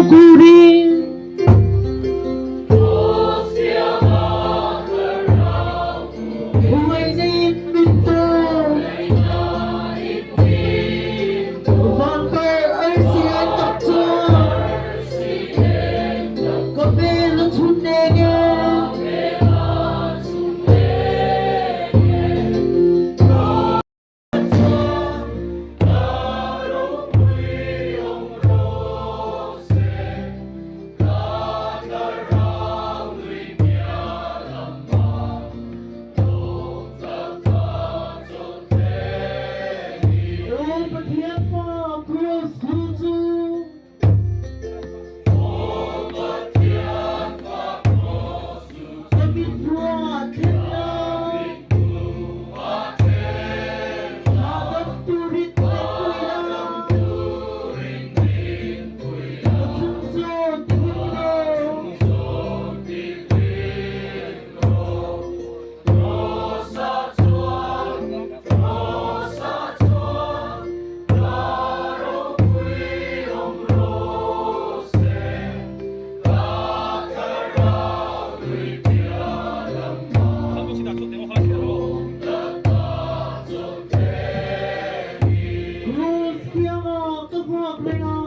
Kuri. Ngaihna-in min tawn. Vantar arsi an tak chuan ka hmel a chhun eng e. Aw Pathian fa Kraws thu chu. Ka mitthua thlen na. Hahdam turin min pui la. Ka chung zawn ti hlim lo. Rose kianga ka nghak reng a.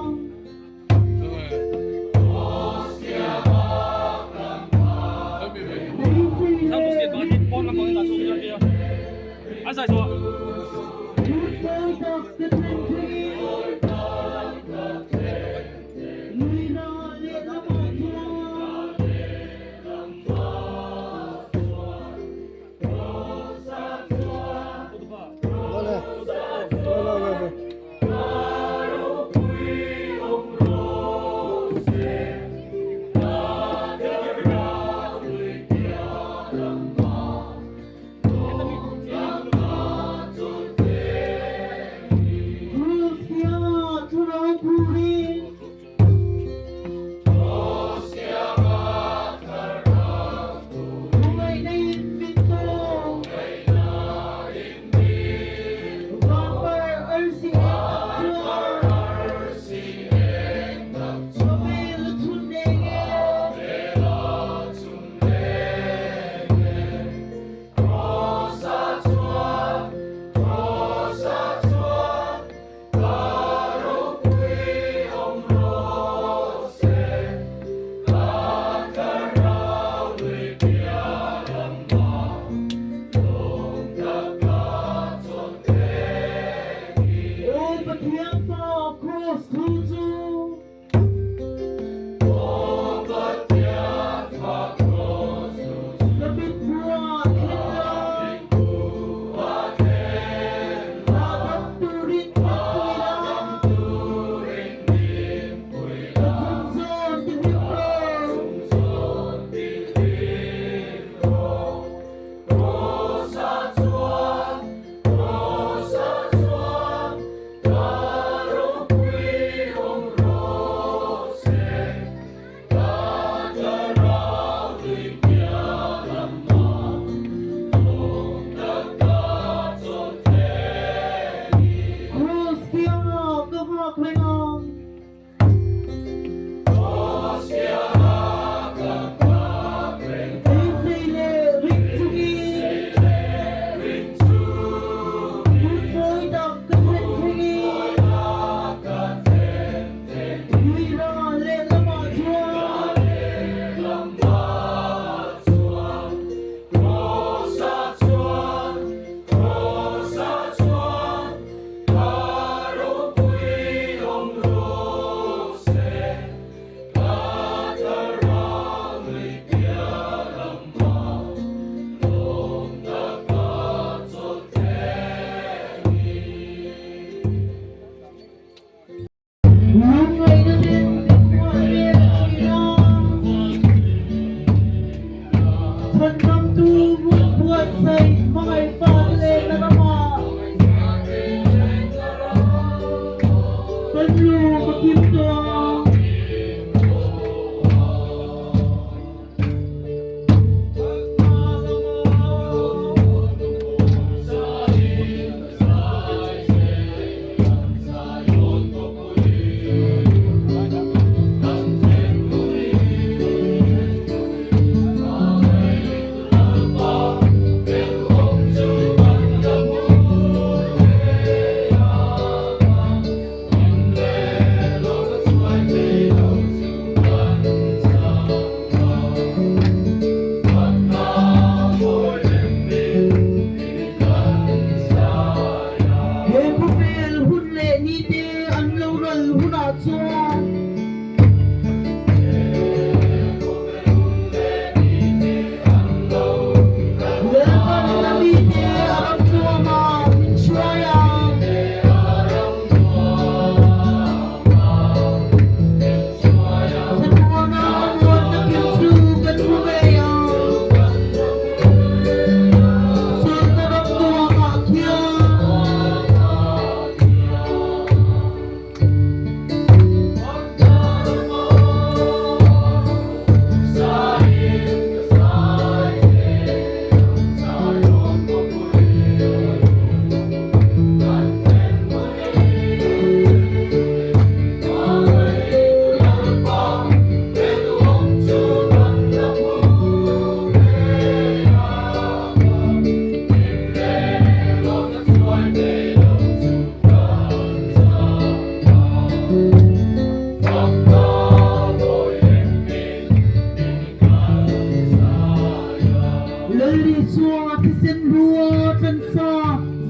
thisen hlua tlansa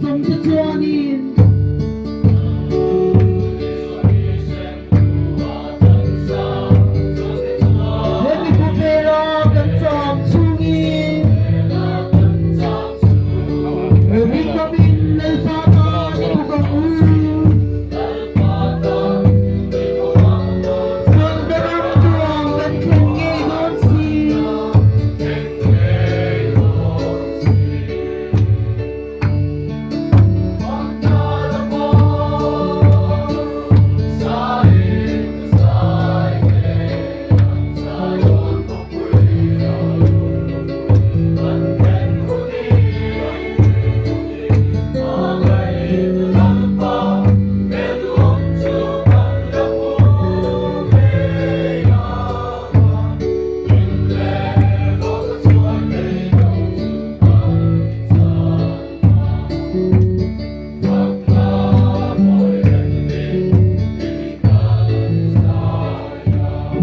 zawngte chuanin. Hemi khawvela kan cham chungin rinawmin Lalpa tan i thawk ang u. Chawlhna ram tuang kan thleng ngei dawn si.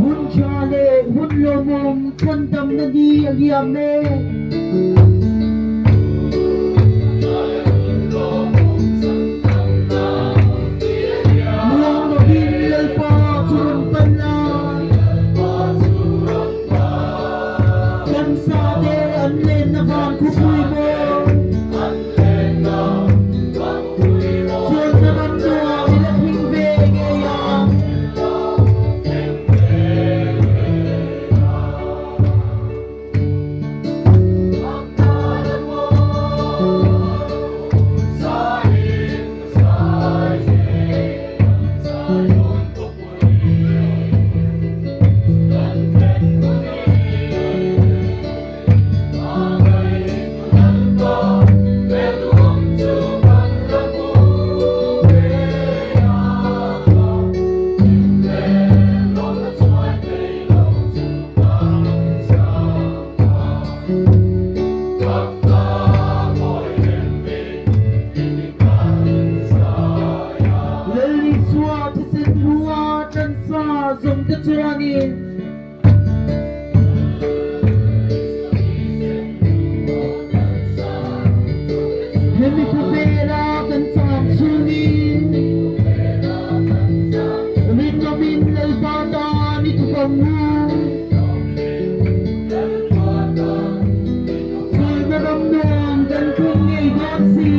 Hun tha leh hun lawmawm chhandamna ni a liam e. Muang lovin Lalpa chu rawn pan la. Kan sa te an lenna van khawpui maw? Sualna ram nuam i la thleng ve ngei ang. Lalisua thisen hlua ṭansa zawngte chuanin. Hemi khawvela kan cham chungin rinawmin Lalpa tan i thawk ang u. Sualna ram nuam kan thleng ngei dawn si.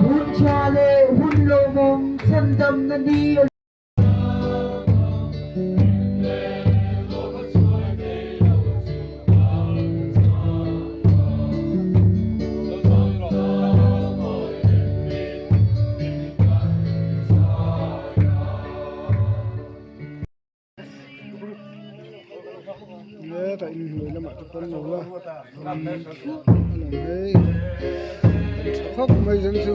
Hun tha leh hun lawmawm chhandamna ni a. Hetah inhnuai lamah te pawn lo a a lang hei an tha khawp mai zan chu.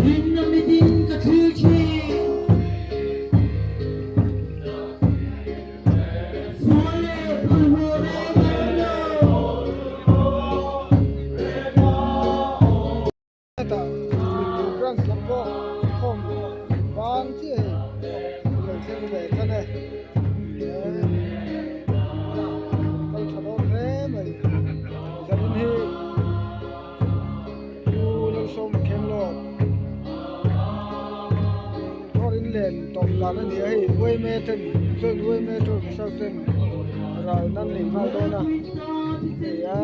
Rinna mitin ka thlir thin. Sual leh phulhawh reng a awm lo. Hetah mittu branch lam pawh khawm bang chiah hei a lo thleng ve tan e kal tha dawn hle mai zanin hi Pu Lalsawma Khenglawt thawr in len tawp dan a ni a hei uaime ten joint uaime tour resort ten ral nan nei nghal dawn a hei a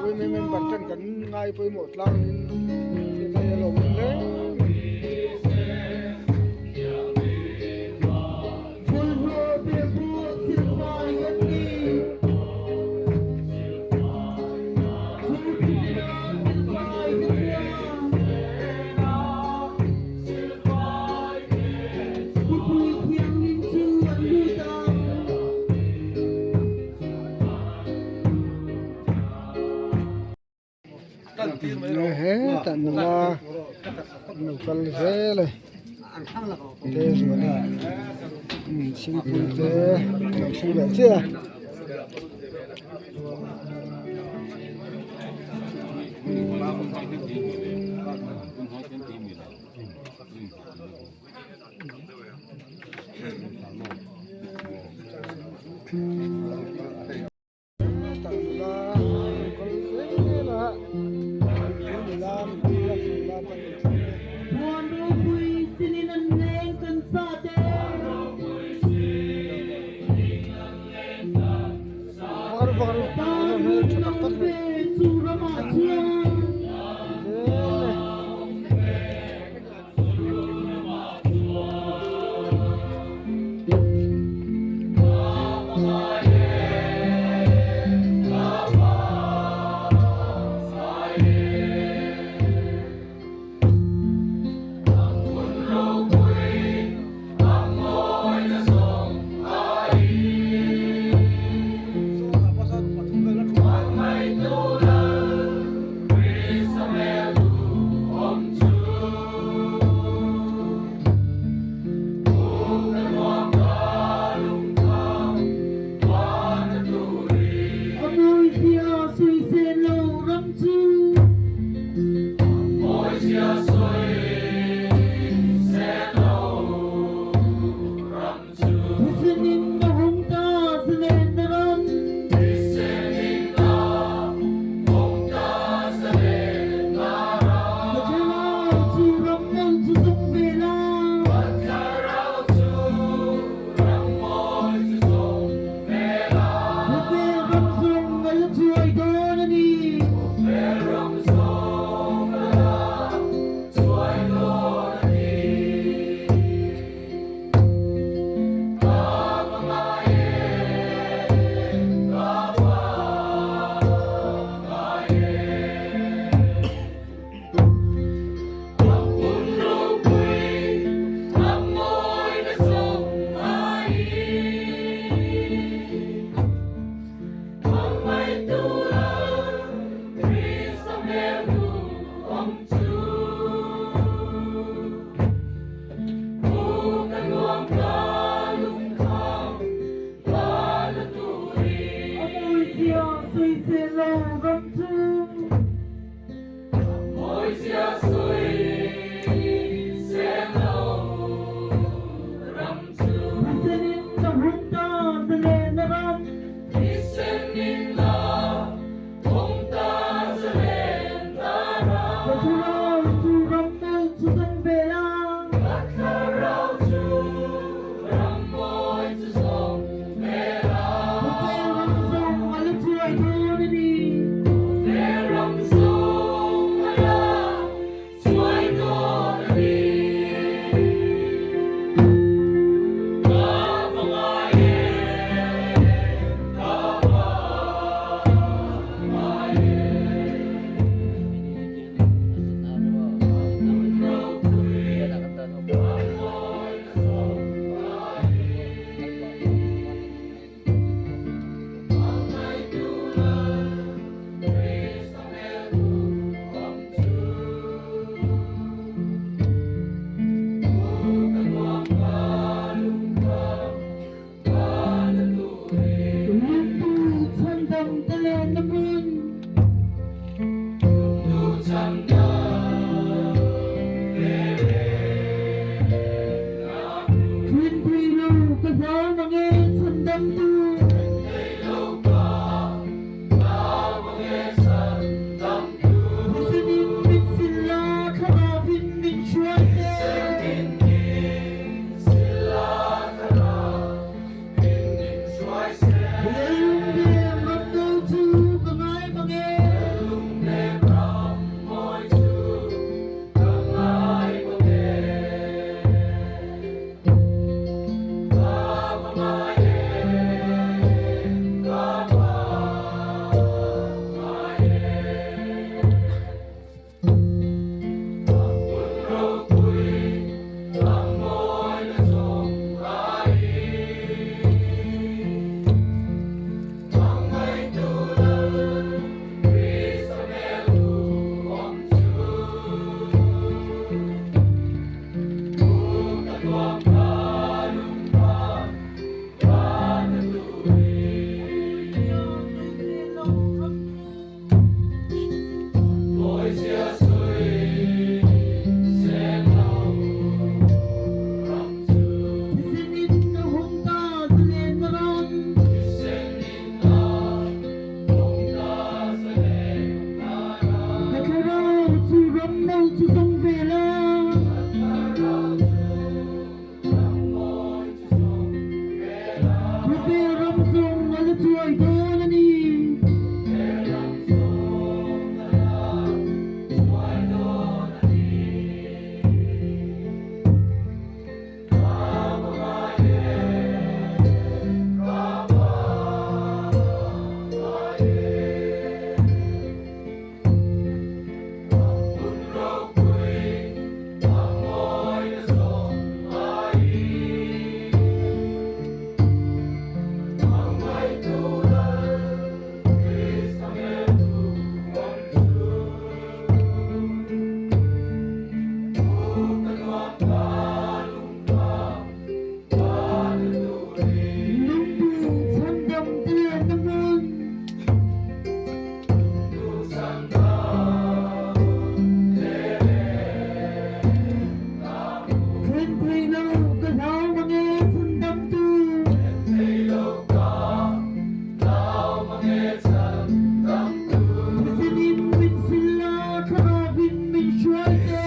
uaime member ten kan ngai pawimawh tlang in thil hi a lo awm hle mai. an awm a an lo kal zel e te zual a chhingpui te an lo thleng leh chiah a. Tah nula an lo kal zel a pui nula mipui lak nula te an lo thleng e. Vak vak an hmel tha tak tak hei thleng zel e. ram no chu zawng ve la. Khawvel ram zawng a la chuai dawn a ni. Lungpui chhandam te na hmun. Then thei lo ka hlau mange chhandamtu. Thisen in min sil la thlarau in min hruai te.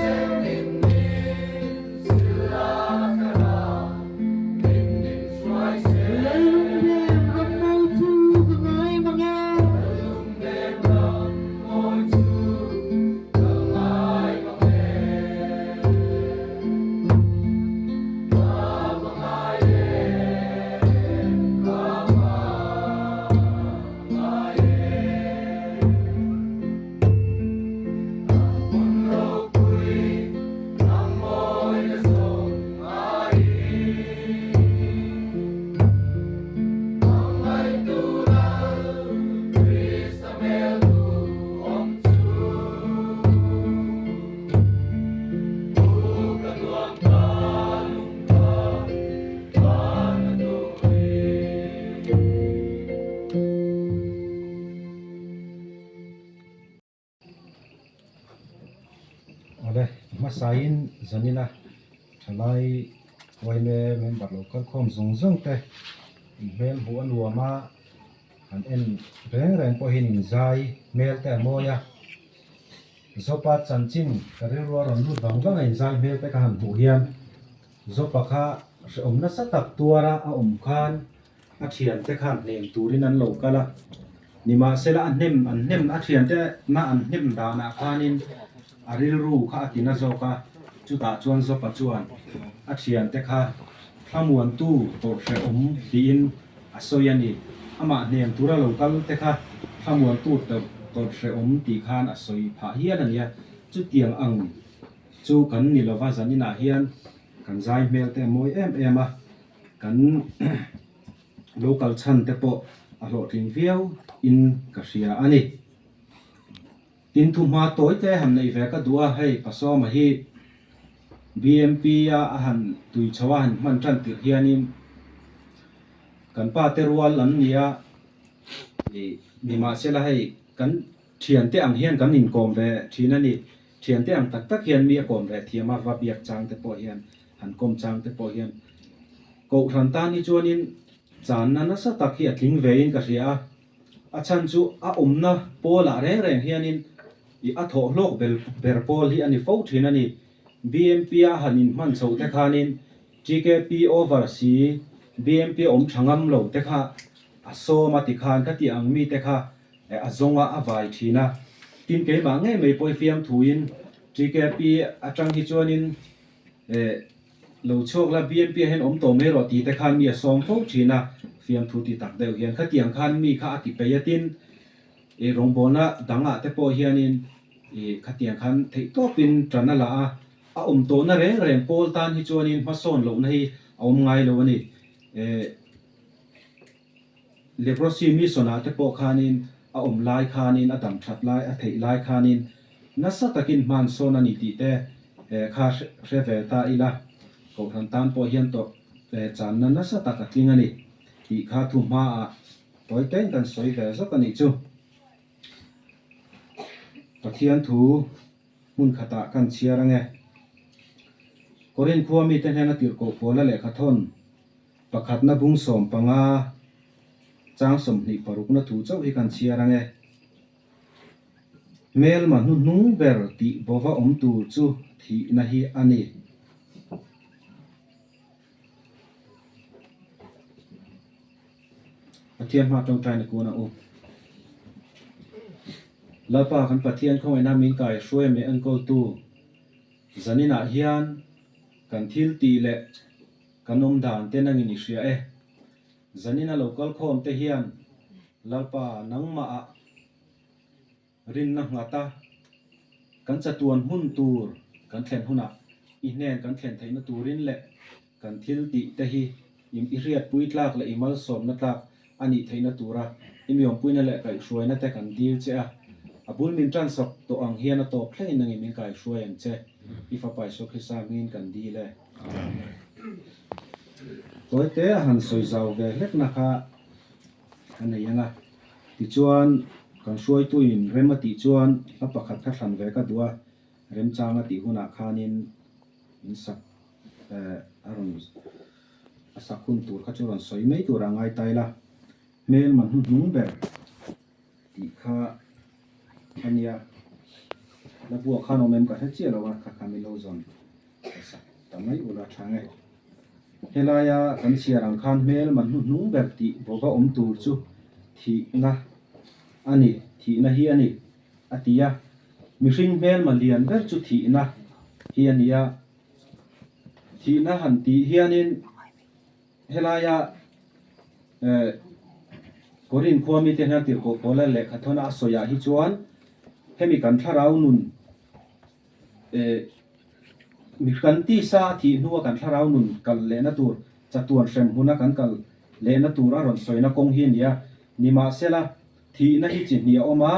Leilung ram mawi chu ka ngai mang e. Awle, hmasain zanina thalai yma member lo kalkhawm zawng zawng te inhmel hmuh a nuam a, an en reng reng pawhin inzai hmel te a mawi a, Zopa chanchin ka rilru a rawn lut vang vang a inzai hmel te ka han hmuh hian Zopa kha hrehawm nasa tak tuara a awm khan A thiante khan hnem turin an lo kal a, nimahsela a hnem an hnem a thiante na an hnem danah khanin a rilru kha a tina zawk a, chutah chuan Zopa chuan a thiante kha thlamuantu tawrhhrehawm tiin a sawi a ni. Amah hnem tura lo kal te kha thlamuantu tawrhhrehawm tih khan a sawi phah hial a nia, chutiang ang chu kan ni lova zaninah hian kan zai hmel te a mawi em em a. Kan local chhan te pawh a hlawhtling viau in ka hria a ni. Tin thu hma tawi te han neih ve ka duh a, hei Pasawma hi BMP a a han tui chho a han hman tan tirh hianin kan pa te rual an ni a, ih nimahsela hei kan thiante ang hian kan inkawm ve thin a ni. Thiante ang tak tak hian mi a kawm ve thiam a, va biak chang te pawh hian han kawm chang te pawh hian Kohhran tan hi chuanin channa nasa tak hi a tling vein ka hria a, a chhan chu a awmna pawlah reng reng hianin ih a thawh hlawk bel ber pawl hi a ni fo thin a ni. BMP a han inhman chhoh te khanin TKP over si BMP awm tha ngam lo te kha a sawm a ti khan ka tih ang mi te kha a zawnga a vai thin a, tin keimah ngei mai pawh i fiamthuin TKP atang hi chuanin Eh, lo chhuak la, BMP ah hian awm tawh mai rawh tih te khan mi a sawm fo thin a, fiamthu ti tak deuh hian khatiang khan mi kha a ti peih a tin, eh rawngbawlna dangah te pawh hianin ih khatiang khan theih tawpin tan a la a, a awm tawhna reng reng pawl tan hi chuanin hmasawn lohna hi a awm ngai lo a ni. Eh, Leprosy mission ah te pawh khanin a awm lai khanin a dam that lai a theih lai khanin nasa takin hman sawn a ni tih te kha hre ve ta ila Kohhran tan pawh hian tawh channa nasa tak a tling a ni tih kha thu hma ah tawi tein kan sawi ve zawk a nih chu. Pathian thu hmun khatah kan chhiar ange. Korinth khua mite hnena tirhkoh pawla lehkhathawn Pakhatna bung 15 chang 26 na thu chauh hi kan chhiar ang e. Hmelma hnuhnung ber tih bova awm tur chu thihna hi a ni. Pathian hma tawngtaina kun ang u. Lalpa kan Pathian khawngaihna min kai hruai mai enkawltu zaninah hian kan thil tih leh kan awm dan te nangin i hria e. Zanina lo kal khawm te hian Lalpa nangmah ah Rinna nghata kan chatuan hmun tur kan thlen hunah i hnen kan thlen theihna turin leh kan thil tih te hi i hriatpui tlak leh i malsawmna tlak a nih theihna tura i miawmpuina leh kaihhruaina te kan dil che a. A bul min tansak tawh ang hian a tawp thlengin nangin min kaihruai ang che. I Fapa Isua Krista hmingin kan dil e. Amen. Tawite a han sawi zau ve hlekna kha a nei ang a. Tichuan, kan hruaituin rem a tih chuan hla pakhat kha thlan ve ka duh a, remchang a tih hunah khanin min sak eh a rawn a sak hun tur kha chu rawn sawi mai tur a ngai ta ila, hmelma hnuhnung ber tih kha a nia. Hla buah khan awm em ka hre chiah lo a, kha kha min lo zawn ka sak ta mai ula tha nge. Helaia kan chhiar ang khan hmelma hnuhnung ber tih bawva awm tur chu thihna a ni, thihna hi a ni, a ti a. Mihring hmelma lian ber chu thihna hi a ni a. Thihna han tih hianin helaia eh Korin khua mite hian tirhkoh Paula lehkha thawna a sawiah hi chuan hemi kan thlarau nun Eh, mi kan tisa a thih hnua kan thlarau nun kal lehna tur, chatuan hrem hmuna kan kal lehna tur a rawn sawina kawng hi a ni a. Nimahsela, thihna hi chi hnih a awm a,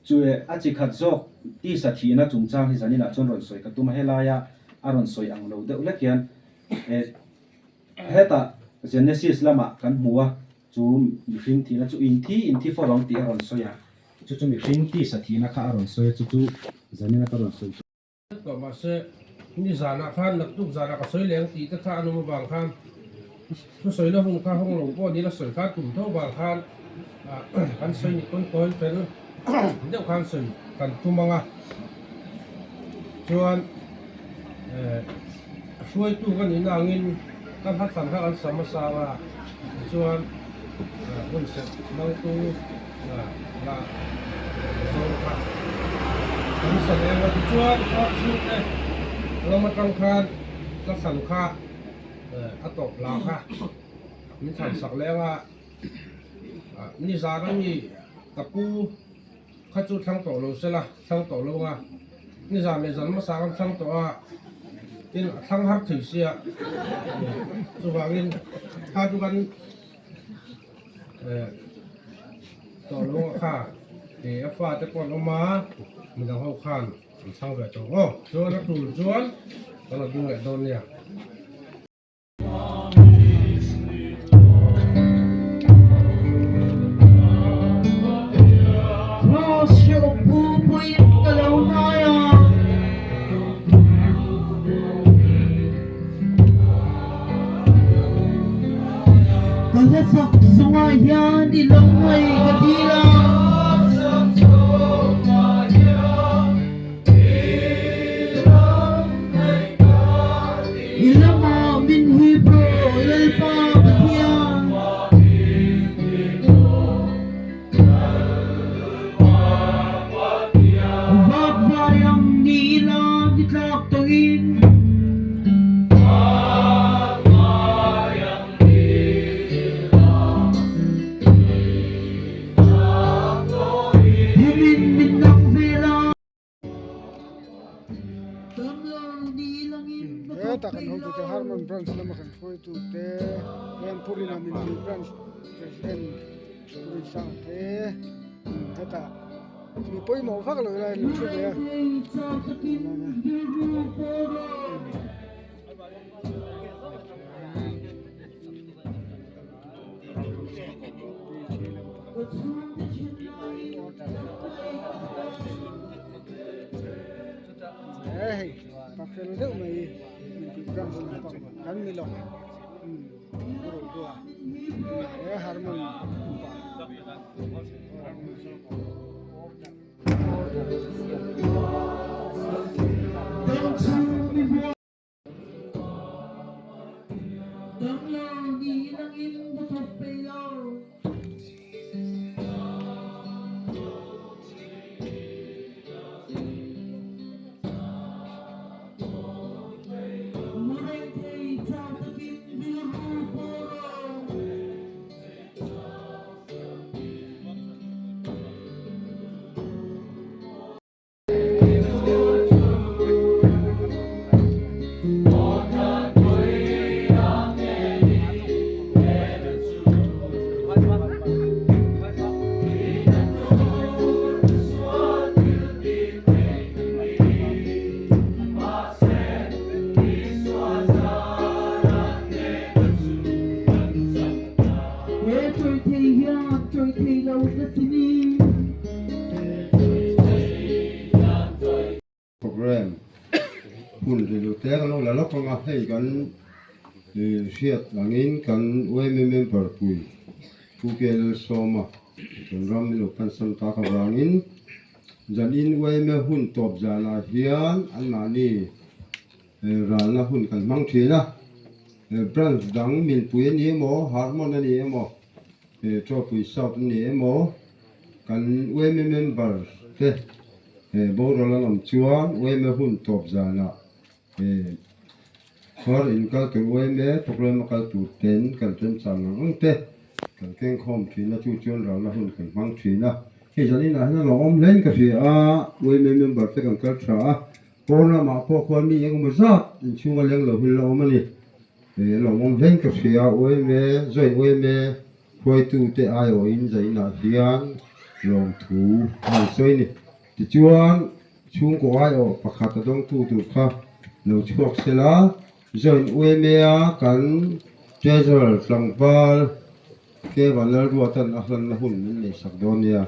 chu eh a chi khat zawk tisa thihna chungchang hi zaninah chuan rawn sawi ka tum a, helaia a rawn sawi ang lo deuh hlek hian eh hetah Genesis lamah kan hmu a, chu mihring thihna chu inthi inthi fo ang tih a rawn sawi a. Chu chu mihring tisa thihna kha a rawn sawi a, chu chu zanina ka rawn sawi chu. Tawh mahse, ni zanah khan naktuk zanah ka sawi leh ang tih te kha an awm avang khan thusawina hun kha hawng lo pawh nila sawi khan tum tho vang khan kan sawi ni pawn tawi fel deuh khan sawi kan tum ang a, chuan hruaitu ka nihna angin ka hlatthlan kha kan sam hmasa ang a, tichuan hun serh hmangtu. La zawng kha kan sa leng a tichuan khuar chhungte ram atang khan ka thlan kha a tawp la kha min thlan sak leng a nizan ami ka pu kha chu thlang tawh lo sela thlang tawh lo anga nizan leh zan hmasa khan thlang tawh a tin a thlang har thei sia chuvangin kha chu kan Tawh lo a kha ih a fate pawh an awm a midang ho khan an chhang ve tawh aw chuan a tul chuan kan lo ding leh dawn nia. Cross hrilh pu puiin ka lo hnai a. Ka hlasak zungah hian i lo ngaih ka dil a. I lamah min hip rawh Lalpa Pathian. Vakvai ang ni ila ni tlak tawhin. Himin min nang vel a. Hetah kan hotute Harmon Branch lama kan hruaitute hian Purina Minpui Branch President Purisa te hetah mi pawimawh vak lo lai an lo thu ve a. He hei pa fel deuh mai min tih branch lampang kan ni lo umm ro bua he harmon upa. Program hun rilru te kan lo la lawk ang a, hei kan hriat angin kan yma member pui Pu KL Sawma kan ram min lo pansan tak avangin zanin yma hun tawp zanah hian anmahni ralna hun kan hmang thin a, branch dang minpui a ni emaw Harmon a ni emaw Chawpui South a ni emaw kan yma member te boral an awm chuan yma hun tawp zanah khuar in kal tur yma program a kal tur ten kan remchang ang ang te kan kengkhawm thin a chu chuan ralna hun kan hmang thin a hei zanin ah hian a lawmawm hle in ka hria a yma member te kan kal tha a pawn lamah pawh khuan mi engemaw zat inchhunga leng lo hi la awm a ni. A lawmawm hle in ka hria yma join yma hruaitute aiawhin zainah hian lawmthu a han sawi a ni. Tichuan chhungkaw aiawh pakhat a dawngtu tur kha lo chhuak sela join yma a kan treasurer tlangval Kevan Lalruatan a hlanna hun min neihsak dawn nia.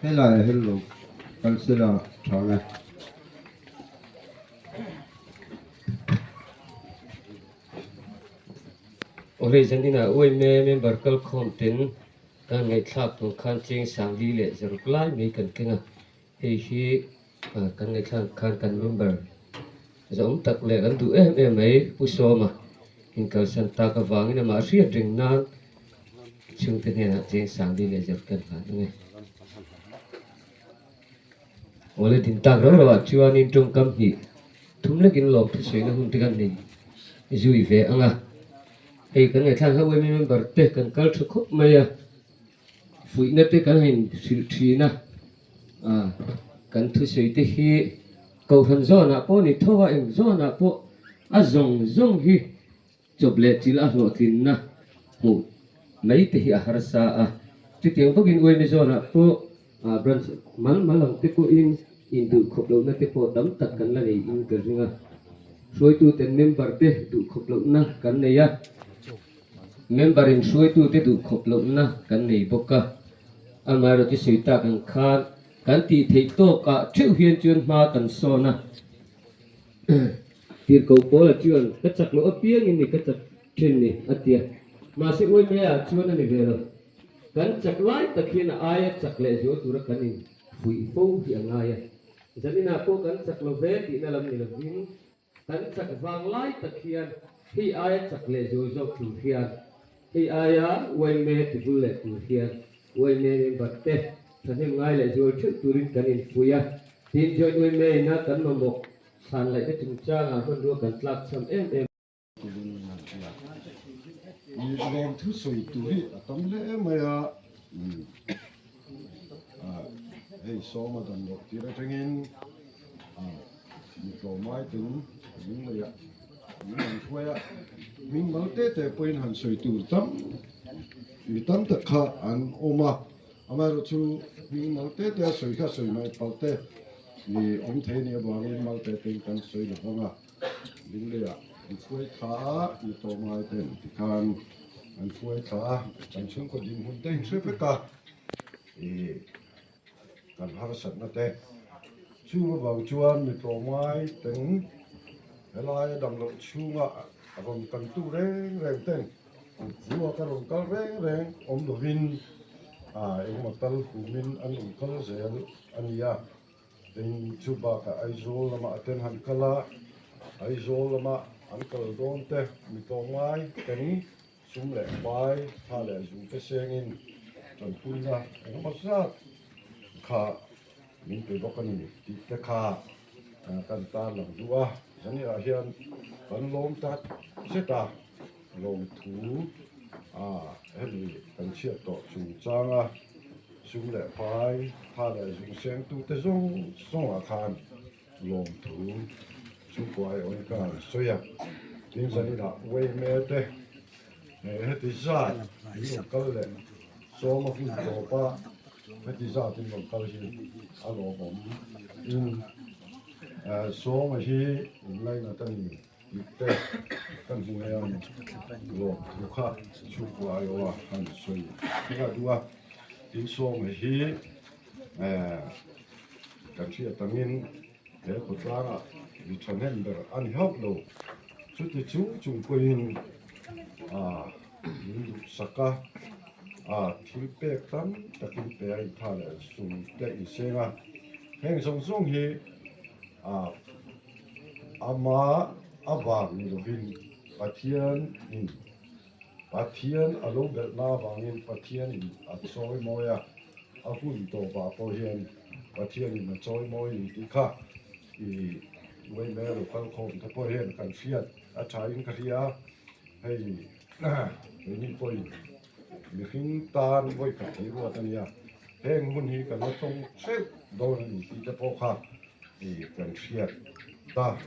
Helaiah hian lo kal sela tha ang e. Awlei zaninah uaime member kalkhawm ten kan ngaihthlak tur khan cheng sangli leh zaruk lai mai kan keng a, hei hi kan ngaihthlak khan kan member zawm tak leh kan duh em em mai Pu Sawma inkalsan tak avangin amah hriat reng nan chhungte hnenah cheng sangli leh zaruk kan hlan ang e. Awle din tak rau rauah chuanin tawngkam hnih thum lekin lawm thusawina hun te kan nei zui ve ang a, hei kan ngaihthlak hlauh em member te kan kal tha khawp mai a, fuihna te kan han hrilh thin a, ah kan thusawi te hi kohhran zawnah pawh ni tho a, eng zawnah pawh a zawng zawng hi Chawp leh chil a hlawhtlinna hmuh mai te hi a harsa a, chutiang bawkin uaimi zawnah pawh branch mal mal ang te pawhin induhkhawp lohna te pawh tam tak kan la nei in ka ring a, hruaituten member te duhkhawp lohna kan nei a, member in hruaitute duhkhawp lohna kan nei bawk a, amaherawhchu sawi tak ang khan kan tih theih tawkah theuh hian chuan hma kan sawn a. Tirhkoh Paula chuan, Ka chak loh apiangin ni ka chak thin ni, a ti a. Mahse uaimaiah chuan a ni ve lo. Kan chak lai tak hian a aia chak leh zual tura kan infuih fo hi a ngai a. Zaninah pawh kan chak lo ve tihna lam ni lovin, kan chak vang lai tak hian hei aia chak leh zual zawk tur hian, hei aia uaime tibul leh tur hian uaime member te thahnem ngai leh zual theuh turin kan infuih a. Tin, joint uaime ina kan mamawh Chhan laih te chungchangah hmanrua kan tlak cham em em. Lawm thu sawi tur hi a tam hle mai a, hei sawma dan loh tir atangin mi tlawmai ten min nei a, min han hruai a, hming mal te te pawhin han sawi tur tam mi tam tak kha an awm a, amaherawhchu hming mal te te a sawi kha sawi mai palh te. Mi awm thei anih avangin Malte ten kan sawi lo vang a, Lungleiah an hruai thla a, mi tlawmngai ten tikhan an hruai thla a, kan chhungkaw dinhmun te in hre vek a, ih kan harsatna te chung avang chuan mi tlawmngai ten helaia damloh chhunga rawn kantu reng reng ten ruak a rawn kal reng reng awm lovin ah engemaw tal humin an rawn kal zel a ni a. Tin, chu bakah Aizawl lamah ten han kal a, Aizawl lama an kal dawn te mi tlawmngai ten sum leh pai, tha leh zung te sengin tanpuina engemaw zat kha min pe bawk a ni tih te kha kan tarlang duh a. Zaniah hian kan lawm tak zet a, lawmthu a hemi kan chhiat tawh chungchanga sum leh pai, tha leh zung sengtute zawng zawngah khan lawmthu chhungkua aiawhin ka han sawi a. Tin, zaninah Uaime te heti zat in rawn kal leh sawma hun tawpa heti zat in rawn kal hi a lawmawm in sawma hi in lainat a ni tih te kan hmu hian lawmthu kha chhungkua aiawha han sawi a duh a. Tin, sawma hi Kan hriat angin he khawtlangah mi thahnem ber a ni hauh lo. Chuti chung chung pawhin min duhsak a, thil pek tam takin pe a intha leh sum te inseng a. Heng zawng zawng hi ama avang ni lovin Pathianin Pathian a lo belhna avangin Pathianin a chawi mawi a, a hun tawpah pawh hian Pathianin a chawi mawi ni tih kha i Uaime lo kal khawm te pawh hian kan hriat a thain ka hria a, hei keini pawhin mihring tan vawi khat thei ruat a nia, heng hun hi kan la tawng theuh dawn a ni tih te pawh kha i kan hriat ta.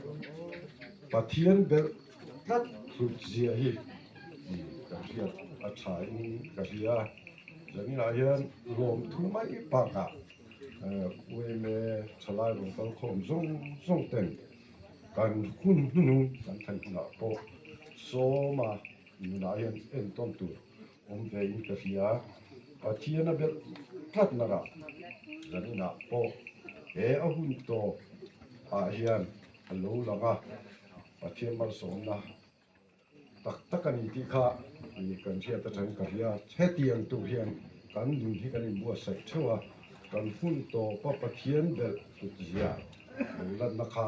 Pathian belh tlat hlut zia hi ka hriat a tha in ka hria. Zaninah hian lawmthu mai bakah UMA thalai rawn kal khawm zawng zawng ten kan hun hnunung kan thlen hunah pawh sawma nunah hian entawn tur awm ve in ka hria. Pathian a belh tlat narah zaninah pawh he a hun tawp ah hian a lo lang a, Pathian malsawmna tak tak a ni tih kha kan hriat atangin ka hria. Hetiang tur hian kan nun hi kan inbuatsaih theuh a, kan hun tawpa Pathian belh kutzia lo lanna kha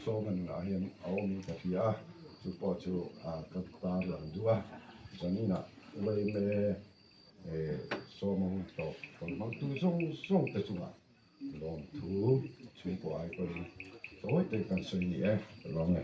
sawma nunah hian a awmin ka hria a, chu pawh chu ka tarlang duh a. Zaninah Uaime sawma hun tawp rawn hmangtu zawng zawng te chungah Lawmthu chhungkaw ai pawhin tawi tawi kan sawi ni e, ka lawm e.